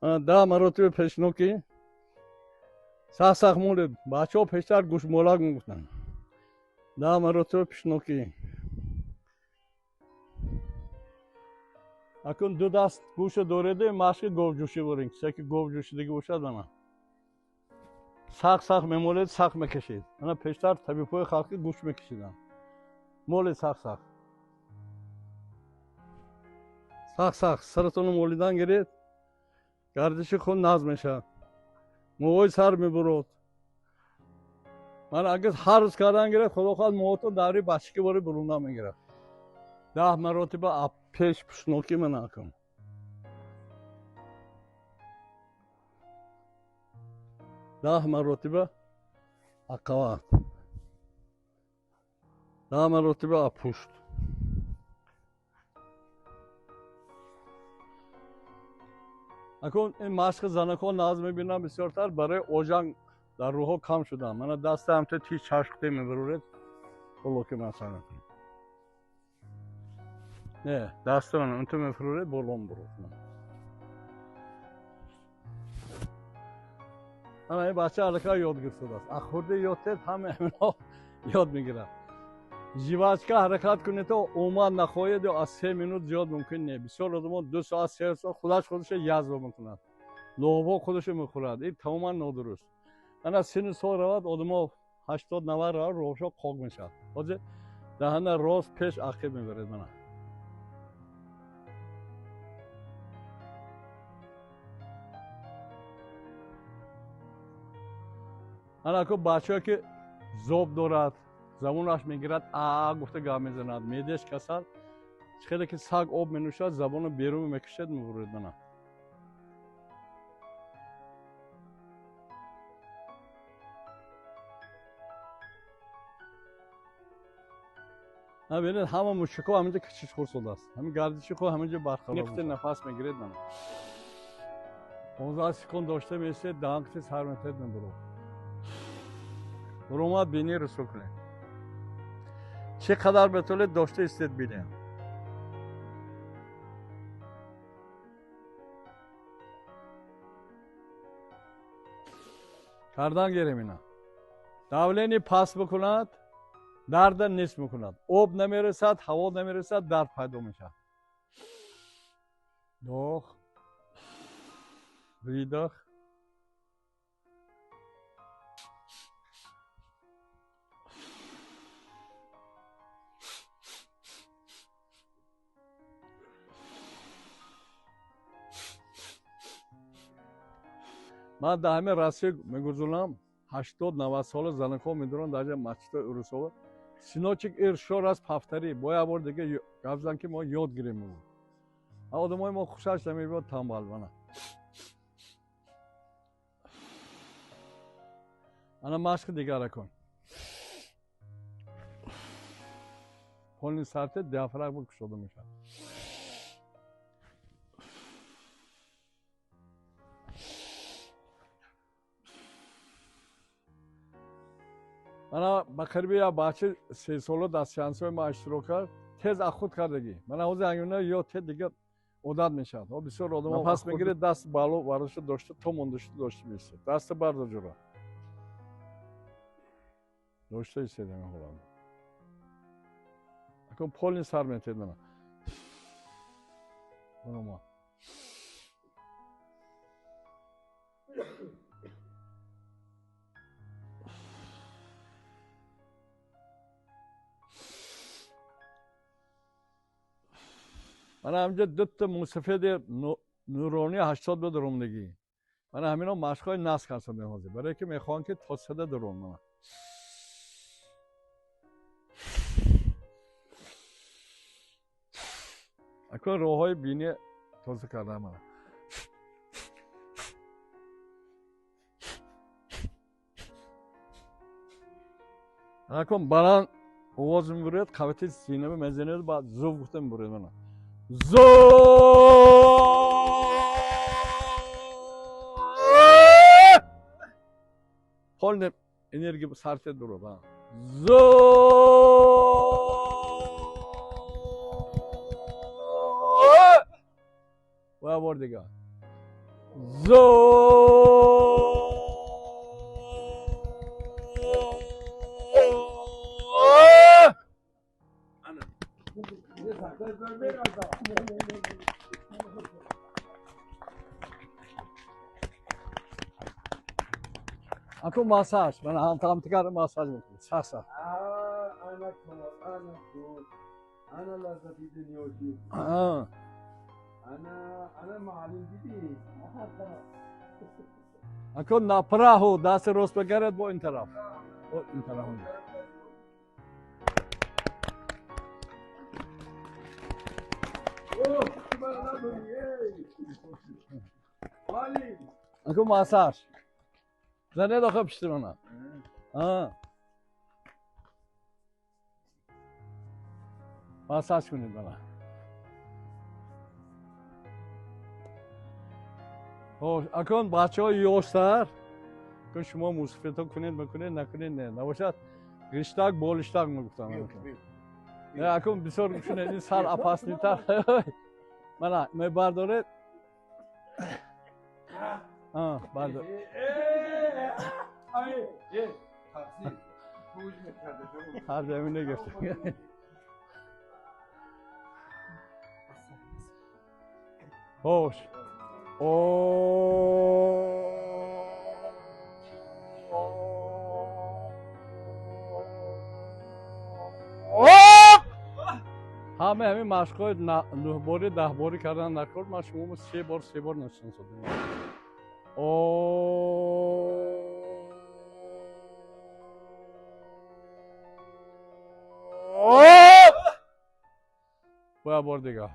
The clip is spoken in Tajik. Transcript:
10 маротиба пешнокӣ сах-сах молед. Бачаҳо пештар гӯшмолак мегуфтанд. 10 маротиба пешнокӣ. Акун ду даст гӯша дореду машқи говҷӯшӣ бурин. Кисе ки говҷӯшӣ дига бошад мана. Сах-сах мемолед, сах мекашед. Мана пештар табибҳои халқӣ гӯш мекашиданд. Молед сах-сах. Сах-сах саратонро молидан гиред. Гардиши хун назм мешавад. Мӯҳои сар мебурод. Ман агар ҳар рӯз кардан гиред, худо хоҳад мӯҳотон даври бачагӣ бори бурунда мегирад. 10 маротиба пеш пушнокӣ мана кун. 10 маротиба ақават. 10 маротиба апушт. Акун ин машқи занакҳо назм мебинам бисёртар барои ожанг дар рӯҳо кам шудам. Мана даста ҳамто тиш чашқте мебароред. Боло ки масала. Не, даста мана унто мефуроред, боло мебурод. Ана ин бача аллакай ёд гирифтааст. Аз хурдӣ ёд тед, ҳама ҳаминҳо ёд мегирад. Жвачка ҳаракат кунед то умуман нахоҳед ё аз 3 минут зиёд мумкин не. Бисёр одамон 2 соат, 3 соат худаш худашро язва мекунад. Лоғҳо худашро мехӯрад. Ин тамоман нодуруст. Ана сину сол равад, одамо 80-90 равад, роҳшо қоқ мешавад. Ҳозир даҳана рост пеш ақиб мебаред мана. Ана ку бачае ки зоб дорад, забонаш мегирад, а гуфта гап мезанад, меъдаш касал, чӣ хеле ки саг об менӯшад, забонро берун мекашад, мебурад мана. Бинед, ҳама мушакҳо ҳаминҷо кашиш хӯрсодааст. Ҳамин гардиши худ ҳаминҷо барқарор. Нихти нафас мегиред мана. 15 секунд дошта меистед, даҳанқити сар метед мебурад. Буромад бинӣ русу кунед. Чӣ қадар бетолед дошта истед бинем. Кардан гирем ина. Давление паст бикунад, дарда нест мекунад. Об намерасад, ҳаво намерасад, дард пайдо мешавад. Вдох, выдох. Ман дар ҳамин Россия мегузорам, 80-90 сола занакҳо медуранд дар ҷа масҷидҳои урусова. Синочик иршо раз повтори, бо як бор дига гап зан ки мо ёд гирем. Одамои мо хушаш намебиёд тамбал мана. Ана машқи дигара кун. Полни сарте диафрагма кушода мешавад. Мана ба қариби як бача 3 сола дар сеансҳои ма иштирок кард, тез аз худ кардагӣ. Мана ҳозир ангина ё те дига одат мешавад. О бисёр одамо нафас мегиред, даст бало бардошта дошта то мондашта дошта меистед. Даста бардор ҷура. Дошта истед ҳамин ҳолат. Акун полни сар метед мана. Бурома. Мана ҳаминҷо дута мусафеди нуронӣ 80 ба дуромдагӣ. Мана ҳамино машқҳои наск ҳастанд ҳозир. Барое ки мехоҳанд ки то 100 дурон мана. Акун роҳҳои бинӣ тоза кардан мана. Акун баланд овоз мебуред, қавати синама мезанед, баъд зув гуфта мебуред мана. Зо! Полне энергия сарф дурод. Зо! Ва бор дига. Зо. Аку массаж, ман ҳам тамтикар массаж мекунам. Саса. Ана кор. Ана лаззати дунёши. Ана маълум дидӣ. Аку направо даст рост багарад бо ин тараф. Бо ин тараф. Аку массаж. Занед охо пишти мана. Массаж кунед мана. Хош, акун бачаҳои ёштар, акун шумо мусофиртон кунед мекунед, накунед не. Набошад гиштак болиштак мегуфтам. Не, акун бисёр шунед ин сар опаснитар. Мана мебардоред. Бардор. Ҳар замин гирифт. Хош. Ҳама ҳамин машқҳои нӯҳборӣ даҳборӣ кардан накор, ман шуморо се бор се бор нишон додам. Боя бор дигар.